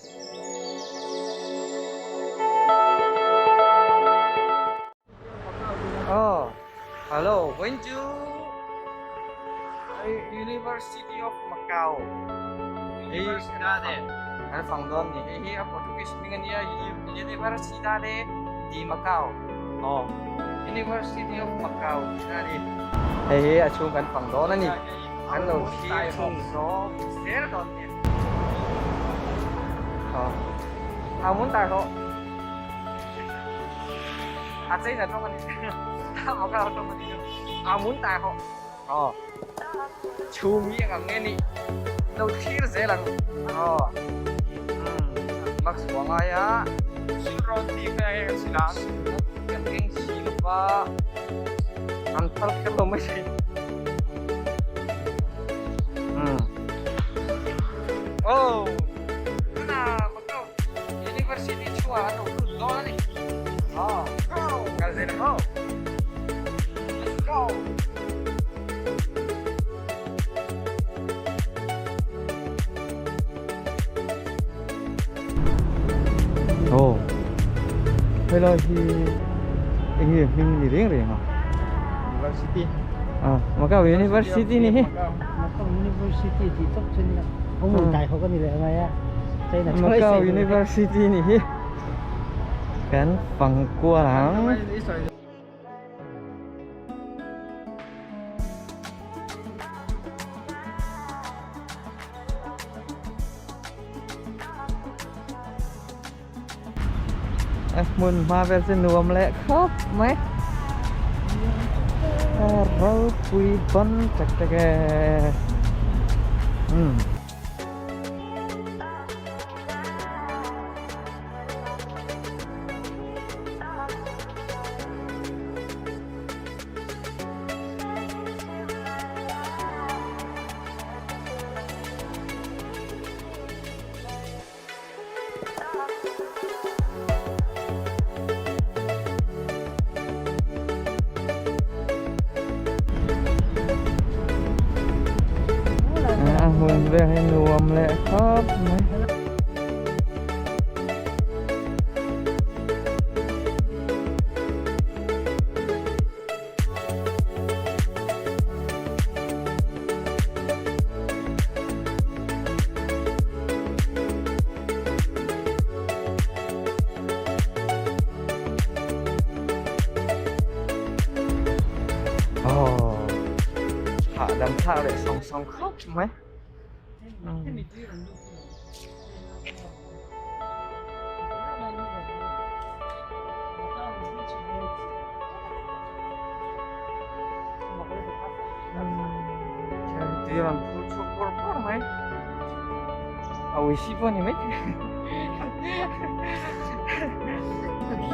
Oh, hello, when to University of Macau. Universidade. Kan fang dawn ni. Hei hi a Portuguese hming a nia, Universidade de Macau. Oh, University of Macau tihna a ni. Hei hi a chhung kan fang dawn a ni. Kan lo thlir chhung zawk zel dawn nia. Oh, a mun tar ho. A chei na tawng a ni. A Macau tawng a ni. A mun tar ho. Aw chhum hi eng ang nge nih lo thlir zel ang aw umm max vua ngai a Silrawn tih kha eng ang sila kan keng si lo va an phal kher lo mai thei umm aw tuna Macau University chhuah an lo lut dawn a ni aw kal zel ang aw let's go. Aw helai hi eng nge hming ni reng reng a University ah Macau University ni hi Macau University tih tawp chu nia awm dai ho ka ni leh mai a China Macau University ni hi kan fang kual ang. A hmun hma vel chu nuam leh khawp mai a ropui ban tak tak e umm. A hmun vel hi nuam leh khawp mai. Aw hahdam thlak leh sawng sawng khawp mai. Tui rawn phur chhuak bawrh bawrh mai a uisi pawh ni mai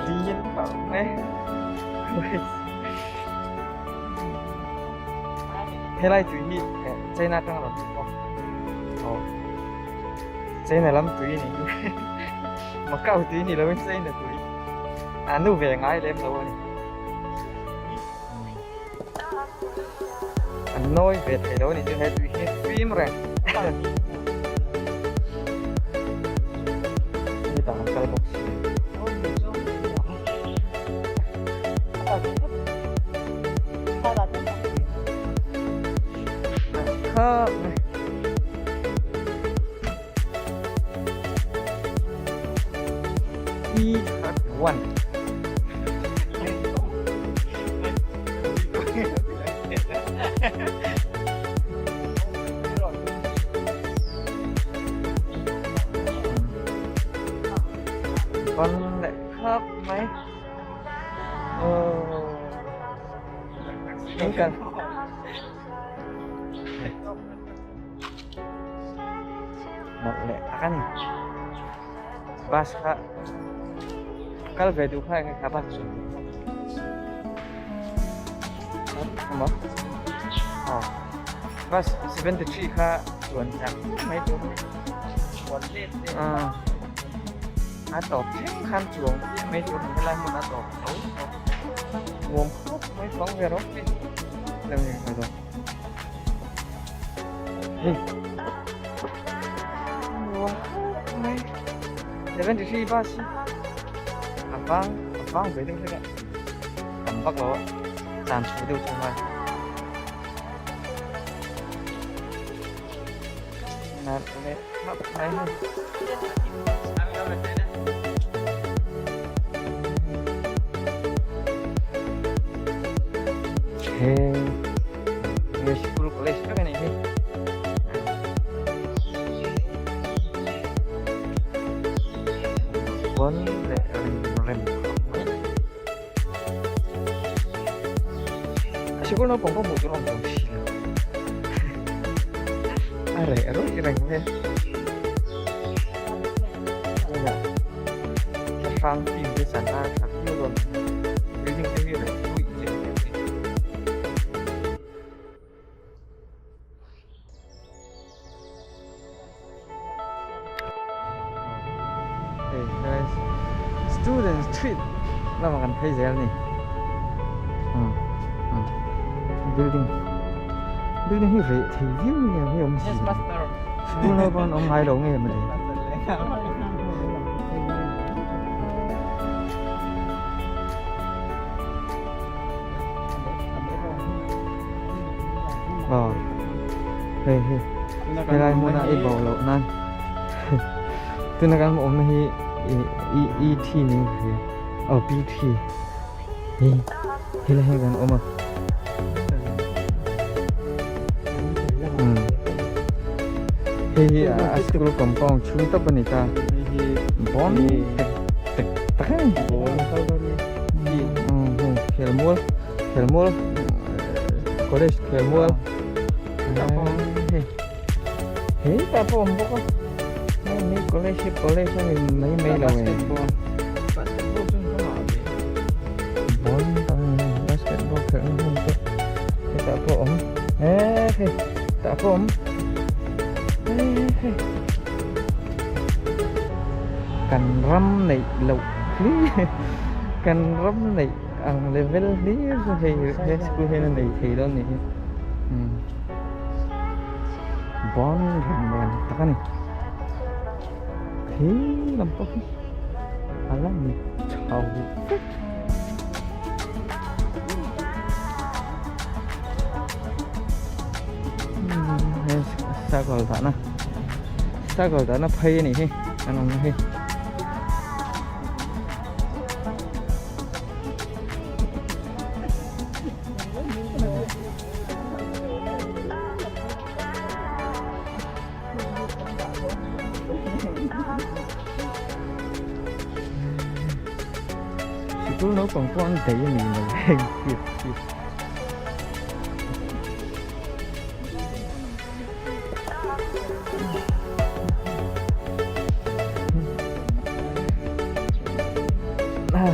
lian khawp mai helai tui hi China atanga rawn lut bawk aw China lam tui a nih hi Macau tui ni lovin China tui a nu ve ngai lem lo a ni an nawi ve thei lo a ni chu he tui hi fim reng hetah an kal bawk si. E 31. Con lại khóc mấy. Ồ. Không cần. Mawlh leh tak a ni. Bus kha kal ve duh kha enge kha bus chu emaw aw bus 73 kha chuan chak mai tur a a tawp thleng khan chuang mai tur helai hmun a tawp tho nuam khawp mai fang ve rawk mai Hei. Nuam khawp mai. 73 bus hi a vang a vang ve deuh hlek a tam vak lo a tlan chhuah deuh chu a ngai nalh leh hlauh mai hei. He he school college vek a nih hi. Pawn leh rem rem khawp mai. A sikul naupang pawh hmuh tur a awm tawh si lo. A reh rawih reng mai a. Tunah thlahrang film te chan a tha viau dawn building te hi reh ruih leh reh mai. Hei helai student street lamah kan phei zel a ni building building hi reh thei viau nge hei awm si school naupang an awm ngai lo nge mawle. Aw hei hei helai hmuna i bo loh nan tuna kan awmna hi e e t niin ka hria aw p t hi helai hi kan awm a hei hi a school compound chhung tawp a ni ta bon tek tek tak a ni khelmual Khelmual college khelmual hei hei tah pawh a awm bawk a hei mi college hi college a ni mai mai lo e ball tam basketball khelhna hmun te hetah pawh a awm e hei tah pawh a awm e hei kan ram neih loh hlir kan ram neih. Ang level hlir chu hei he school hian a nei thei dawn nih hi umm bawn rem rem tak a ni khi lam pawh hi a la ni chho vek. Umm cycle dahna cycle dahna phei a nih hi an awmna hi. Sikul naupang pawh an daih a ni mai heng fiat fiat.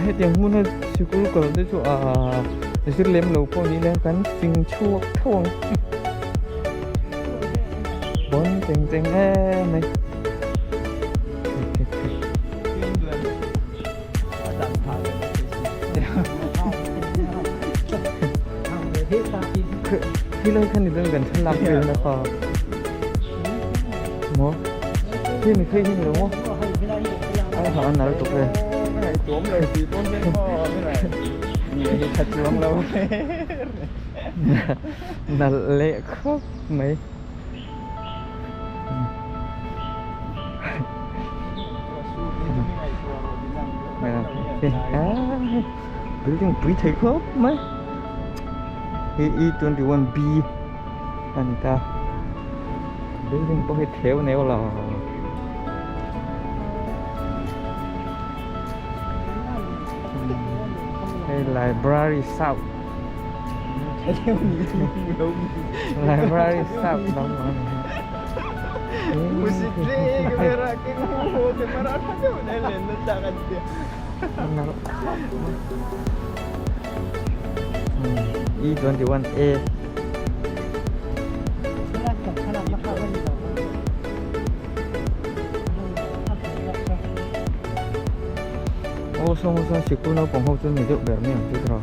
Hetiang hmuna sikul kal te chu ahh zir lem lo pawh ni ila kan fing chhuak tho ang bawn cheng cheng em mai. Khi lai khan ni chuan kan thlalak vel na kha maw khi mi khi hi ni lo maw ai ha an nal tuk e nalh leh khawp mai. Building pui thei khawp mai hei e 21 b a ni ta building pawh hi theu neu lo hei library south Library staff lam ang ni. E21A Aw saw saw sikul naupang ho chu ni deuh ber mai ang chu tiraw.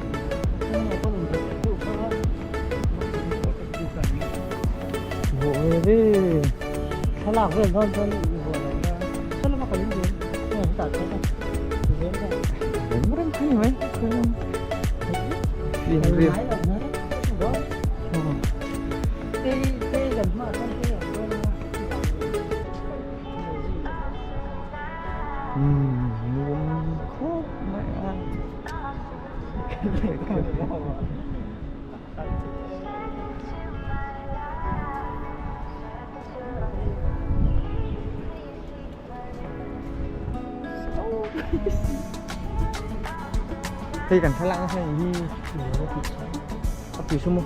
Vawh ve ve. Thlalak vel dawn chuan i vuah lo la. Saw lama kal in dawn. Rem rem kha ni mai Nuam khawp mai a. Hei kan thlalak nasa ni hi a pi sumo.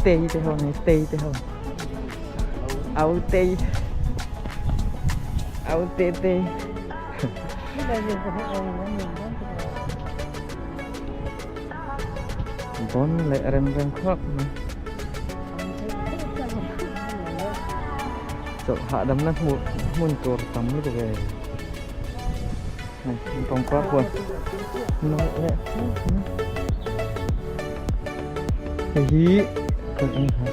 Tei te ho ni tei te ho. Au tei. Au te te. Bon leh rem rem khawp mai. Chawlh hahdamna hmuh hmun tur tam lutuk e. Hei pangpar huan nawlh leh khawp mai. Hei hi kan en kha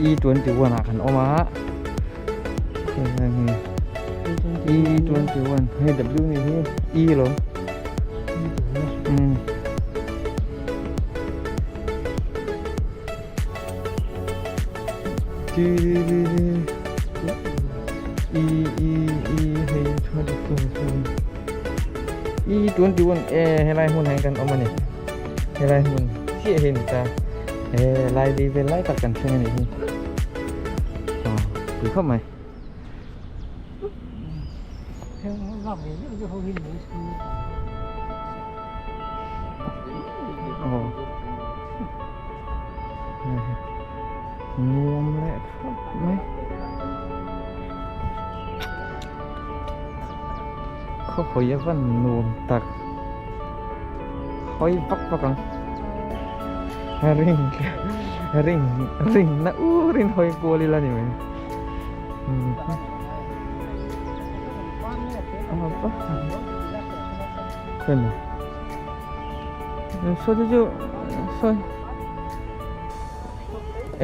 E21 ah kan awm a. Hei hi E21 hei W ni hi E lo. T E E E hei E 21 e helai hmun ah hian kan awm a ni helai hmun chiah hi a ni ta he lai li vel lai tak kan thleng a nih hi aw pui khawp mai. Nuam leh khawp mai khaw hawi a van nuam tak hawi vak vak ang ring ring ring na ur in hawi kual ila ni mai. Saw te chu sawi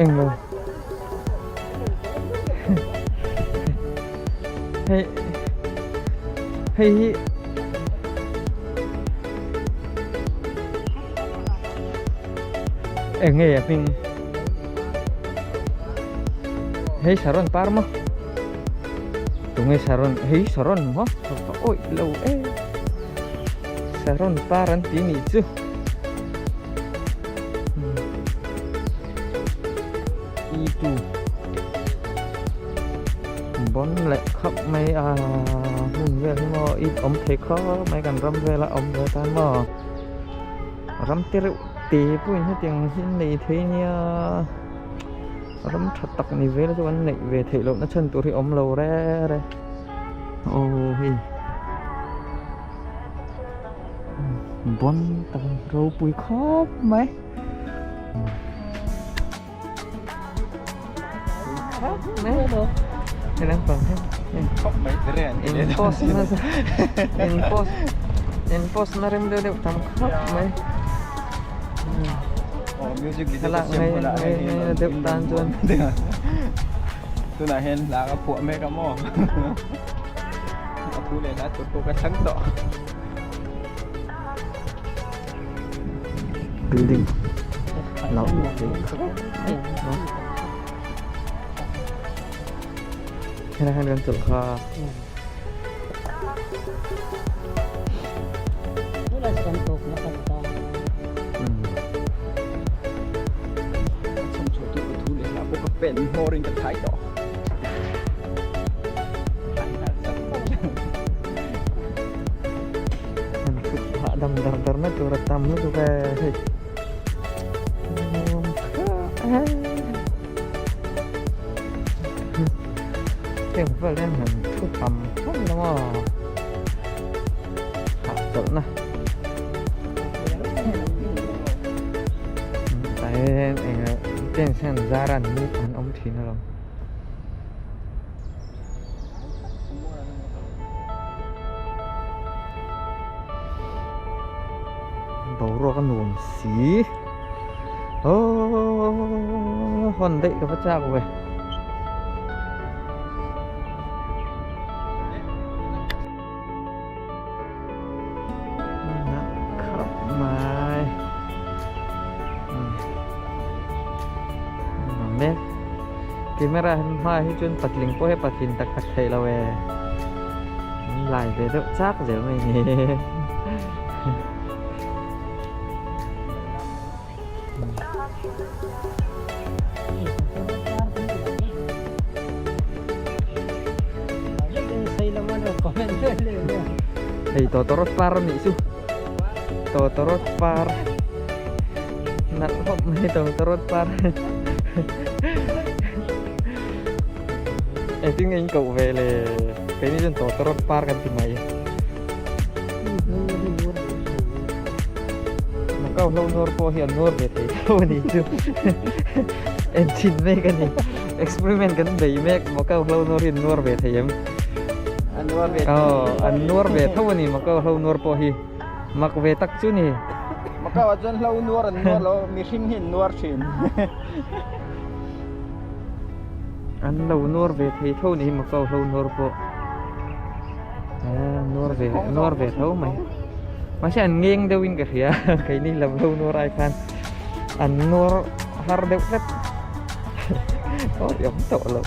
englo hei hei hi eng nge a hming hei saron par maw tunge saron hei saron maw ka awih lo e saron par an ti nih chu e two bon leh khawp mai a hmun vel hi maw in awm thei khawp mai kan ram vela awm ve tan maw. Ram te reuh te pawhin hetiang hi an nei thei nia ram tha tak ni vel chu an neih ve theih loh na chhan tur hi awm lo re re aw hei bon tak ropui khawp mai in post na rem deuh deuh tam khawp mai thlalak ngai ngai deuh tan chuan tunah hian hla ka phuah mek a maw a thu leh hla tur pawh ka thlang tawh building loh helai hian kan chawlh kha pen hmawr in ka thai tawh An thut hahdam dar dar na tur a tam lutuk e hei heng vel hian han thu tham tham lo maw hahchawlh na tah hian eng tent hian zar an an awm thin alawm. Boruak a nuam si aww. hawn daih ka va chak ve. Khawp mai. Mek. Camera hma hi chuan patling pawh hi patlin tak tak theih lo e. Lai ve deuh chak zel mai ni. Hei tawtawrawt par a nih chu tawtawrawt par nalh khawp mai tawtawrawt par engtin nge in koh ve le keini chuan tawtawrawt par kan ti mai. Macau hlo nuar pawh hi an nuar ve thei tho a nih chu en chhin mek a ni experiment kan bei mek Macau hlo nuar hi an nuar ve thei em An nuar ve aw an nuar ve tho a ni Macau hlo nuar pawh hi mak ve tak chu ni Macau ah chuan hlo nuar an nuar lo mihring hi an nuar thin an lo nuar ve thei tho a ni Macau hlo nuar pawh. Nuar ve nuar ve tho mai mahse an ngeng deuh in ka hria keini lam lo nuar ai khan an nuar har deuh hlek aw ti awm tawh lo.